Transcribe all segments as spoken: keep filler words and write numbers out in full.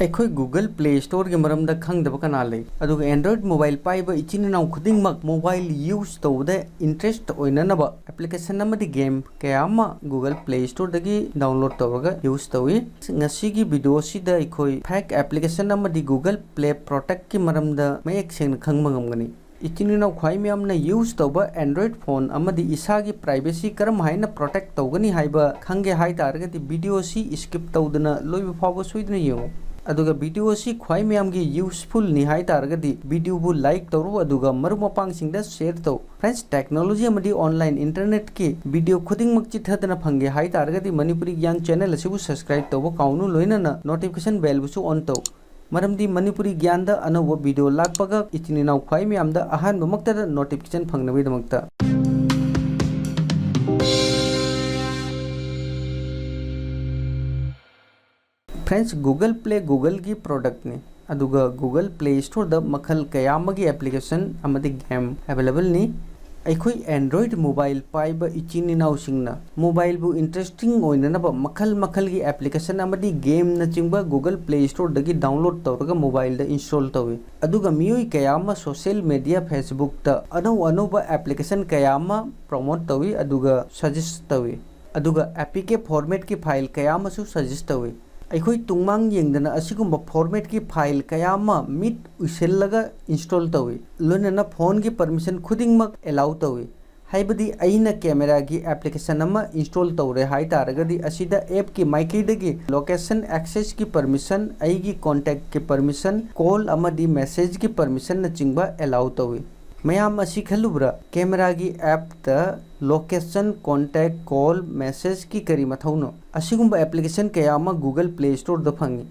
ꯑꯩꯈꯣꯏ Google Play Storeꯒꯤ ꯃꯔꯝꯗ ꯈꯪꯗꯕ ꯀꯅꯥ ꯂꯩ? ꯑꯗꯨꯒ Android mobile ꯄꯥꯏꯕ ꯏꯆꯤꯟ ꯏꯅꯥꯎ ꯈꯨꯗꯤꯡꯃꯛ mobile use ꯇꯧꯕꯗ interest ꯑꯣꯏꯅꯅꯕ application ꯑꯃꯗꯤ game ꯀꯌꯥ ꯑꯃ Google Play Storeꯗꯒꯤ download ꯇꯧꯔꯒ use ꯇꯧꯏ꯫ ꯉꯁꯤꯒꯤ video ꯑꯁꯤꯗ ꯑꯩꯈꯣꯏ fake application ꯑꯃꯗꯤ Google Play Protectꯀꯤ ꯃꯔꯝꯗ ꯃꯌꯦꯛ ꯁꯦꯡꯅ ꯈꯪꯕ ꯉꯝꯒꯅꯤ꯫ ꯏꯆꯤꯟ ꯏꯅꯥꯎ ꯈ꯭ꯋꯥꯏ ꯃꯌꯥꯝꯅ use ꯇꯧꯕ Android phone ꯑꯃꯗꯤ ꯏꯁꯥꯒꯤ privacy ꯀꯔꯝ ꯍꯥꯏꯅ protect ꯇꯧꯒꯅꯤ ꯍꯥꯏꯕ ꯈꯪꯒꯦ ꯍꯥꯏ ꯇꯥꯔꯒꯗꯤ video ꯑꯁꯤ skip ꯇꯧꯗꯅ ꯂꯣꯏꯕ ꯐꯥꯎꯕ ꯁꯣꯏꯗꯅ ꯌꯦꯡꯉꯨ꯫ ꯑꯗꯨꯒ video ꯑꯁꯤ ꯈ꯭ꯋꯥꯏ ꯃꯌꯥꯝꯒꯤ usefulꯅꯤ ꯍꯥꯏ ꯇꯥꯔꯒꯗꯤ videoꯕꯨ like ꯇꯧꯔꯨ, ꯑꯗꯨꯒ ꯃꯔꯨꯞ ꯃꯄꯥꯡꯁꯤꯡꯗ share ꯇꯧ꯫ Friends, technology ꯑꯃꯗꯤ online internetꯀꯤ video ꯈꯨꯗꯤꯡꯃꯛ ꯆꯤꯠꯊꯗꯅ ꯐꯪꯒꯦ ꯍꯥꯏ ꯇꯥꯔꯒꯗꯤ ꯃꯅꯤꯄꯨꯔꯤ ꯒ꯭ꯌꯥꯟ channel ꯑꯁꯤꯕꯨ subscribe ꯇꯧꯕ ꯀꯥꯎꯅꯨ, ꯂꯣꯏꯅꯅ notification bellꯕꯨꯁꯨ on ꯇꯧ꯫ ꯃꯔꯝꯗꯤ ꯃꯅꯤꯄꯨꯔꯤ ꯒ꯭ꯌꯥꯟꯗ ꯑꯅꯧꯕ video ꯂꯥꯛꯄꯒ ꯏꯆꯤꯟ ꯏꯅꯥꯎ ꯈ꯭ꯋꯥꯏ ꯃꯌꯥꯝꯗ ꯑꯍꯥꯟꯕꯃꯛꯇꯗ notification ꯐꯪꯅꯕꯒꯤꯗꯃꯛꯇ꯫ Friends, Google Play Googleꯒꯤ productꯅꯤ, ꯑꯗꯨꯒ Google Play Storeꯗ ꯃꯈꯜ ꯀꯌꯥ ꯑꯃꯒꯤ application ꯑꯃꯗꯤ game availableꯅꯤ꯫ ꯑꯩꯈꯣꯏ Android mobile ꯄꯥꯏꯕ ꯏꯆꯤꯟ ꯏꯅꯥꯎꯁꯤꯡꯅ mobileꯕꯨ interesting ꯑꯣꯏꯅꯅꯕ ꯃꯈꯜ ꯃꯈꯜꯒꯤ application ꯑꯃꯗꯤ gameꯅꯆꯤꯡꯕ Google Play Storeꯗꯒꯤ download ꯇꯧꯔꯒ mobileꯗ install ꯇꯧꯏ꯫ ꯑꯗꯨꯒ ꯃꯤꯑꯣꯏ ꯀꯌꯥ ꯑꯃ social media Facebookꯇ ꯑꯅꯧ ꯑꯅꯧꯕ application ꯀꯌꯥ ꯑꯃ promote ꯇꯧꯏ, ꯑꯗꯨꯒ suggest ꯇꯧꯏ꯫ ꯑꯗꯨꯒ APK formatꯀꯤ file ꯀꯌꯥ ꯑꯃꯁꯨ suggest ꯇꯧꯏ꯫ ꯑꯩꯈꯣꯏ ꯇꯨꯡꯃꯥꯡ ꯌꯦꯡꯗꯅ ꯑꯁꯤꯒꯨꯝꯕ formatꯀꯤ file ꯀꯌꯥ ꯑꯃ ꯃꯤꯠ ꯎꯏꯁꯤꯜꯂꯒ install ꯇꯧꯏ, ꯂꯣꯏꯅꯅ phoneꯒꯤ permission ꯈꯨꯗꯤꯡꯃꯛ allow ꯇꯧꯏ꯫ ꯍꯥꯏꯕꯗꯤ ꯑꯩꯅ cameraꯒꯤ application ꯑꯃ install ꯇꯧꯔꯦ ꯍꯥꯏ ꯇꯥꯔꯒꯗꯤ ꯑꯁꯤꯗ appꯀꯤ ꯃꯥꯏꯀꯩꯗꯒꯤ location accessꯀꯤ permission, ꯑꯩꯒꯤ contactꯀꯤ permission, call ꯑꯃꯗꯤ messageꯀꯤ permissionꯅꯆꯤꯡꯕ allow ꯇꯧꯏ꯫ ꯃꯌꯥꯝ ꯑꯁꯤ ꯈꯜꯂꯨꯕ꯭ꯔꯥ? Cameraꯒꯤ appꯇ location, contact, call, messageꯀꯤ ꯀꯔꯤ ꯃꯊꯧꯅꯣ? ꯑꯁꯤꯒꯨꯝꯕ application ꯀꯌꯥ ꯑꯃ Google Play Storeꯗ ꯐꯪꯏ꯫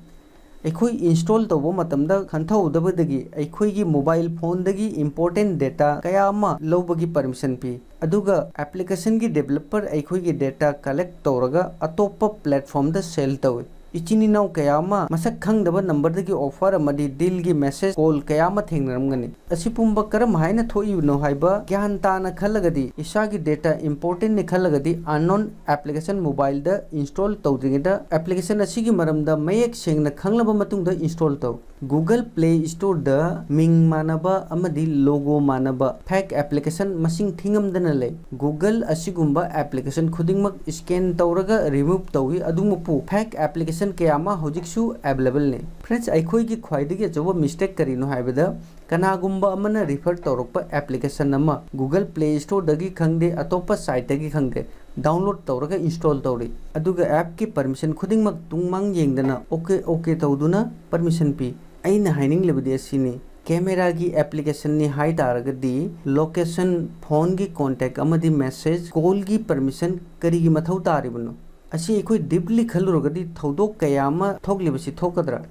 ꯑꯩꯈꯣꯏ install ꯇꯧꯕ ꯃꯇꯝꯗ ꯈꯟꯊꯍꯧꯗꯕꯗꯒꯤ ꯑꯩꯈꯣꯏꯒꯤ mobile phoneꯗꯒꯤ important data ꯀꯌꯥ ꯑꯃ ꯂꯧꯕꯒꯤ permission ꯄꯤ꯫ ꯑꯗꯨꯒ applicationꯒꯤ developer ꯑꯩꯈꯣꯏꯒꯤ data collect ꯇꯧꯔꯒ ꯑꯇꯣꯞꯄ platformꯗ sell ꯇꯧꯏ꯫ ꯏꯆꯤꯟ ꯏꯅꯥꯎ ꯀꯌꯥ ꯑꯃ ꯃꯁꯛ ꯈꯪꯗꯕ ꯅꯝꯕꯔꯗꯒꯤ ꯑꯣꯐꯔ ꯑꯃꯗꯤ ꯗꯤꯜꯒꯤ ꯃꯦꯁꯦꯖ, ꯀꯣꯜ ꯀꯌꯥ ꯑꯃ ꯊꯦꯡꯅꯔꯝꯒꯅꯤ꯫ ꯑꯁꯤ ꯄꯨꯝꯕ ꯀꯔꯝ ꯍꯥꯏꯅ ꯊꯣꯛꯏꯕꯅꯣ ꯍꯥꯏꯕ ꯒ꯭ꯌꯥꯟ ꯇꯥꯅ ꯈꯜꯂꯒꯗꯤ, ꯏꯁꯥꯒꯤ ꯗꯦꯇꯥ ꯏꯝꯄꯣꯔꯇꯦꯟꯅꯤ ꯈꯜꯂꯒꯗꯤ, ꯑꯟꯅꯣꯟ ꯑꯦꯄ꯭ꯂꯤꯀꯦꯁꯟ ꯃꯣꯕꯥꯏꯜꯗ ꯏꯟꯁꯇꯣꯜ ꯇꯧꯗ꯭ꯔꯤꯉꯩꯗ ꯑꯦꯄ꯭ꯂꯤꯀꯦꯁꯟ ꯑꯁꯤꯒꯤ ꯃꯔꯝꯗ ꯃꯌꯦꯛ ꯁꯦꯡꯅ ꯈꯪꯂꯕ ꯃꯇꯨꯡꯗ ꯏꯟꯁꯇꯣꯜ ꯇꯧ꯫ Google Play Storeꯗ ꯃꯤꯡ ꯃꯥꯟꯅꯕ ꯑꯃꯗꯤ ꯂꯣꯒꯣ ꯃꯥꯟꯅꯕ ꯐꯦꯛ ꯑꯦꯄ꯭ꯂꯤꯀꯦꯁꯟ ꯃꯁꯤꯡ ꯊꯤꯉꯝꯗꯅ ꯂꯩ꯫ Google ꯑꯁꯤꯒꯨꯝꯕ ꯑꯦꯄ꯭ꯂꯤꯀꯦꯁꯟ ꯈꯨꯗꯤꯡꯃꯛ ꯁ꯭ꯀꯦꯟ ꯇꯧꯔꯒ ꯔꯤꯃꯨꯚ ꯇꯧꯏ, ꯑꯗꯨꯃꯛꯄꯨ ꯐꯦꯛ ꯑꯦꯄ꯭ꯂꯤꯀꯦꯁꯟ ꯀꯌꯥ ꯑꯃ ꯍꯧꯖꯤꯛꯁꯨ ꯑꯦꯕꯥꯏꯂꯦꯕꯜꯅꯤ꯫ ꯐ꯭ꯔꯦꯟꯁ, ꯑꯩꯈꯣꯏꯒꯤ ꯈ꯭ꯋꯥꯏꯗꯒꯤ ꯑꯆꯧꯕ ꯃꯤꯁꯇꯦꯛ ꯀꯔꯤꯅꯣ ꯍꯥꯏꯕꯗ, ꯀꯅꯥꯒꯨꯝꯕ ꯑꯃꯅ ꯔꯤꯐꯔ ꯇꯧꯔꯛꯄ ꯑꯦꯄ꯭ꯂꯤꯀꯦꯁꯟ ꯑꯃ Google Play Storeꯗꯒꯤ ꯈꯪꯗꯦ, ꯑꯇꯣꯞꯄ ꯁꯥꯏꯠꯇꯒꯤ ꯈꯪꯗꯦ, ꯗꯥꯎꯟꯂꯣꯗ ꯇꯧꯔꯒ ꯏꯟꯁꯇꯣꯜ ꯇꯧꯔꯤ, ꯑꯗꯨꯒ ꯑꯦꯞꯀꯤ ꯄꯔꯃꯤꯁꯟ ꯈꯨꯗꯤꯡꯃꯛ ꯇꯨꯡ ꯃꯥꯡ ꯌꯦꯡꯗꯅ ꯑꯣꯀꯦ ꯑꯣꯀꯦ ꯇꯧꯗꯨꯅ ꯄꯔꯃꯤꯁꯟ ꯄꯤ꯫ ꯑꯩꯅ ꯍꯥꯏꯅꯤꯡꯂꯤꯕꯗꯤ ꯑꯁꯤꯅꯤ, ꯀꯦꯃꯦꯔꯥꯒꯤ ꯑꯦꯄ꯭ꯂꯤꯀꯦꯁꯟꯅꯤ ꯍꯥꯏ ꯇꯥꯔꯒꯗꯤ, ꯂꯣꯀꯦꯁꯟ, ꯐꯣꯟꯒꯤ ꯀꯣꯟꯇꯦꯛ ꯑꯃꯗꯤ ꯃꯦꯁꯦꯖ, ꯀꯣꯜꯒꯤ ꯄꯔꯃꯤꯁꯟ ꯀꯔꯤꯒꯤ ꯃꯊꯧ ꯇꯥꯔꯤꯕꯅꯣ? ꯑꯁꯤ ꯑꯩꯈꯣꯏ ꯗꯤꯞꯂꯤ ꯈꯜꯂꯨꯔꯒꯗꯤ ꯊꯧꯗꯣꯛ ꯀꯌꯥ ꯑꯃ ꯊꯣꯛꯂꯤꯕꯁꯤ ꯊꯣꯛꯀꯗ꯭ꯔꯥ?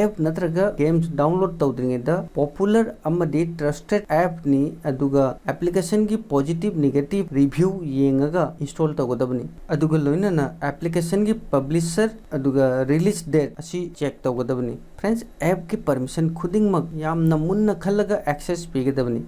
ꯑꯦꯞ ꯅꯠꯇ꯭ꯔꯒ ꯒꯦꯝꯁ ꯗꯥꯎꯟꯂꯣꯗ ꯇꯧꯗ꯭ꯔꯤꯉꯩꯗ ꯄꯣꯄꯨꯂꯔ ꯑꯃꯗꯤ ꯇ꯭ꯔꯁꯇꯦꯗ ꯑꯦꯞꯅꯤ, ꯑꯗꯨꯒ ꯑꯦꯄ꯭ꯂꯤꯀꯦꯁꯟꯒꯤ ꯄꯣꯖꯤꯇꯤꯚ ꯅꯦꯒꯦꯇꯤꯚ ꯔꯤꯚ꯭ꯌꯨ ꯌꯦꯡꯉꯒ ꯏꯟꯁꯇꯣꯜ ꯇꯧꯒꯗꯕꯅꯤ꯫ ꯑꯗꯨꯒ ꯂꯣꯏꯅꯅ ꯑꯦꯄ꯭ꯂꯤꯀꯦꯁꯟꯒꯤ ꯄꯕ꯭ꯂꯤꯁꯔ ꯑꯗꯨꯒ ꯔꯤꯂꯤꯁ ꯗꯦꯠ ꯑꯁꯤ ꯆꯦꯛ ꯇꯧꯒꯗꯕꯅꯤ꯫ ꯐ꯭ꯔꯦꯟꯁ, ꯑꯦꯞꯀꯤ ꯄꯔꯃꯤꯁꯟ ꯈꯨꯗꯤꯡꯃꯛ ꯌꯥꯝꯅ ꯃꯨꯟꯅ ꯈꯜꯂꯒ ꯑꯦꯛꯁꯦꯁ ꯄꯤꯒꯗꯕꯅꯤ꯫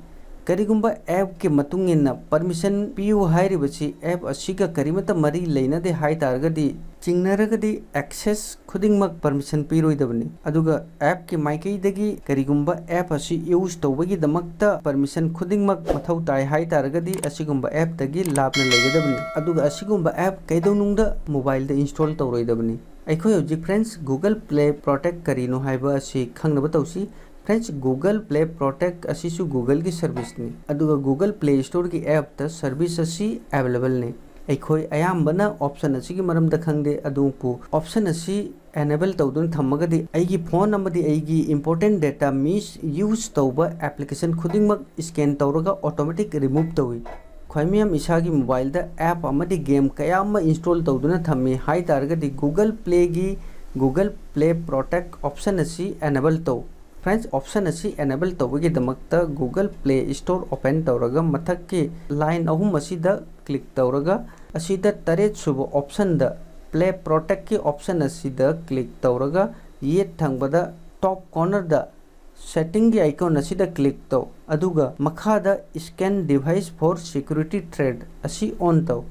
ꯀꯔꯤꯒꯨꯝꯕ ꯑꯦꯞꯀꯤ ꯃꯇꯨꯡ ꯏꯟꯅ ꯄꯔꯃꯤꯁꯟ ꯄꯤꯌꯨ ꯍꯥꯏꯔꯤꯕꯁꯤ ꯑꯦꯞ ꯑꯁꯤꯒ ꯀꯔꯤꯃꯠꯇ ꯃꯔꯤ ꯂꯩꯅꯗꯦ ꯍꯥꯏ ꯇꯥꯔꯒꯗꯤ, ꯆꯤꯡꯅꯔꯒꯗꯤ ꯑꯦꯛꯁꯦꯁ ꯈꯨꯗꯤꯡꯃꯛ ꯄꯔꯃꯤꯁꯟ ꯄꯤꯔꯣꯏꯗꯕꯅꯤ꯫ ꯑꯗꯨꯒ ꯑꯦꯞꯀꯤ ꯃꯥꯏꯀꯩꯗꯒꯤ ꯀꯔꯤꯒꯨꯝꯕ ꯑꯦꯞ ꯑꯁꯤ ꯌꯨꯁ ꯇꯧꯕꯒꯤꯗꯃꯛꯇ ꯄꯔꯃꯤꯁꯟ ꯈꯨꯗꯤꯡꯃꯛ ꯃꯊꯧ ꯇꯥꯏ ꯍꯥꯏ ꯇꯥꯔꯒꯗꯤ, ꯑꯁꯤꯒꯨꯝꯕ ꯑꯦꯞꯇꯒꯤ ꯂꯥꯞꯅ ꯂꯩꯒꯗꯕꯅꯤ꯫ ꯑꯗꯨꯒ ꯑꯁꯤꯒꯨꯝꯕ ꯑꯦꯞ ꯀꯩꯗꯧꯅꯨꯡꯗ ꯃꯣꯕꯥꯏꯜꯗ ꯏꯟꯁꯇꯣꯜ ꯇꯧꯔꯣꯏꯗꯕꯅꯤ꯫ ꯑꯩꯈꯣꯏ ꯍꯧꯖꯤꯛ, ꯐ꯭ꯔꯦꯟꯁ, Google Play Protect ꯀꯔꯤꯅꯣ ꯍꯥꯏꯕ ꯑꯁꯤ ꯈꯪꯅꯕ ꯇꯧꯁꯤ꯫ ꯐ꯭ꯔꯦꯟꯁ, Google Play Protect ꯑꯁꯤꯁꯨ Googleꯒꯤ ꯁꯔꯚꯤꯁꯅꯤ, ꯑꯗꯨꯒ Google Play Storeꯒꯤ ꯑꯦꯞꯇ ꯁꯔꯚꯤꯁ ꯑꯁꯤ ꯑꯦꯕꯥꯏꯂꯦꯕꯜꯅꯤ꯫ ꯑꯩꯈꯣꯏ ꯑꯌꯥꯝꯕꯅ ꯑꯣꯞꯁꯟ ꯑꯁꯤꯒꯤ ꯃꯔꯝꯗ ꯈꯪꯗꯦ, ꯑꯗꯨꯕꯨ ꯑꯣꯞꯁꯟ ꯑꯁꯤ ꯑꯦꯅꯦꯕꯜ ꯇꯧꯗꯨꯅ ꯊꯝꯃꯒꯗꯤ, ꯑꯩꯒꯤ ꯐꯣꯟ ꯑꯃꯗꯤ ꯑꯩꯒꯤ ꯏꯝꯄꯣꯔꯇꯦꯟ ꯗꯦꯇꯥ ꯃꯤꯁ ꯌꯨꯁ ꯇꯧꯕ ꯑꯦꯄ꯭ꯂꯤꯀꯦꯁꯟ ꯈꯨꯗꯤꯡꯃꯛ ꯁ꯭ꯀꯦꯟ ꯇꯧꯔꯒ ꯑꯣꯇꯣꯃꯦꯇꯤꯛ ꯔꯤꯃꯨꯚ ꯇꯧꯏ꯫ ꯈ꯭ꯋꯥꯏ ꯃꯌꯥꯝ ꯏꯁꯥꯒꯤ ꯃꯣꯕꯥꯏꯜꯗ ꯑꯦꯞ ꯑꯃꯗꯤ ꯒꯦꯝ ꯀꯌꯥ ꯑꯃ ꯏꯟꯁꯇꯣꯜ ꯇꯧꯗꯨꯅ ꯊꯝꯃꯤ ꯍꯥꯏ ꯇꯥꯔꯒꯗꯤ, Google Playꯒꯤ Google Play Protect option ꯑꯁꯤ ꯑꯦꯅꯦꯕꯜ ꯇꯧ꯫ ꯐ꯭ꯔꯦꯟꯁ, ꯑꯣꯞꯁꯟ ꯑꯁꯤ ꯑꯦꯅꯦꯕꯜ ꯇꯧꯕꯒꯤꯗꯃꯛꯇ Google Play Store ꯑꯣꯄꯟ ꯇꯧꯔꯒ ꯃꯊꯛꯀꯤ ꯂꯥꯏꯟ ꯑꯍꯨꯝ ꯑꯁꯤꯗ ꯀ꯭ꯂꯤꯛ ꯇꯧꯔꯒ, ꯑꯁꯤꯗ ꯇꯔꯦꯠ ꯁꯨꯕ ꯑꯣꯞꯁꯟꯗ Play Protectꯀꯤ option ꯑꯁꯤꯗ click ꯇꯧꯔꯒ ꯌꯦꯠ ꯊꯪꯕꯗ top cornerꯗ Settingꯒꯤ icon ꯑꯁꯤꯗ click ꯇꯧ, ꯑꯗꯨꯒ ꯃꯈꯥꯗ Scan Device for Security Threat ꯑꯁꯤ on ꯇꯧ꯫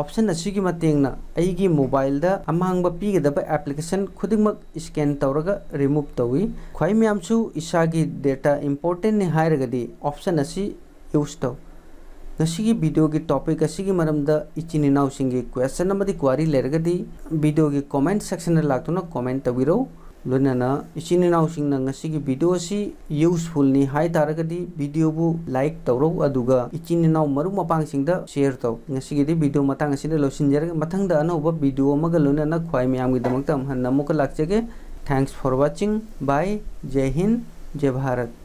Option ꯑꯁꯤꯒꯤ ꯃꯇꯦꯡꯅ ꯑꯩꯒꯤ mobileꯗ ꯑꯃꯥꯡꯕ ꯄꯤꯒꯗꯕ application ꯈꯨꯗꯤꯡꯃꯛ scan ꯇꯧꯔꯒ remove ꯇꯧꯏ꯫ ꯈ꯭ꯋꯥꯏ ꯃꯌꯥꯝꯁꯨ ꯏꯁꯥꯒꯤ data importantꯅꯤ ꯍꯥꯏꯔꯒꯗꯤ option ꯑꯁꯤ use ꯇꯧ꯫ ꯉꯁꯤꯒꯤ videoꯒꯤ topic ꯑꯁꯤꯒꯤ ꯃꯔꯝꯗ ꯏꯆꯤꯟ ꯏꯅꯥꯎꯁꯤꯡꯒꯤ question ꯑꯃꯗꯤ query ꯂꯩꯔꯒꯗꯤ videoꯒꯤ comment sectionꯗ ꯂꯥꯛꯇꯨꯅ comment ꯇꯧꯕꯤꯔꯧ꯫ ꯂꯣꯏꯅꯅ ꯏꯆꯤꯟ ꯏꯅꯥꯎꯁꯤꯡꯅ ꯉꯁꯤꯒꯤ video ꯑꯁꯤ usefulꯅꯤ ꯍꯥꯏ ꯇꯥꯔꯒꯗꯤ videoꯕꯨ like ꯇꯧꯔꯧ, ꯑꯗꯨꯒ ꯏꯆꯤꯟ ꯏꯅꯥꯎ ꯃꯔꯨꯞ ꯃꯄꯥꯡꯁꯤꯡꯗ share ꯇꯧ꯫ ꯉꯁꯤꯒꯤꯗꯤ video ꯃꯇꯥꯡ ꯑꯁꯤꯗ ꯂꯣꯏꯁꯤꯟꯖꯔꯒꯦ꯫ ꯃꯊꯪꯗ ꯑꯅꯧꯕ video ꯑꯃꯒ ꯂꯣꯏꯅꯅ ꯈ꯭ꯋꯥꯏ ꯃꯌꯥꯝꯒꯤꯗꯃꯛꯇ ꯑꯃꯨꯛ ꯍꯟꯅ ꯑꯃꯨꯛꯀ ꯂꯥꯛꯆꯒꯦ꯫ Thanks for watching. Bye. ꯖꯩ Hind. ꯖꯩ Bharat.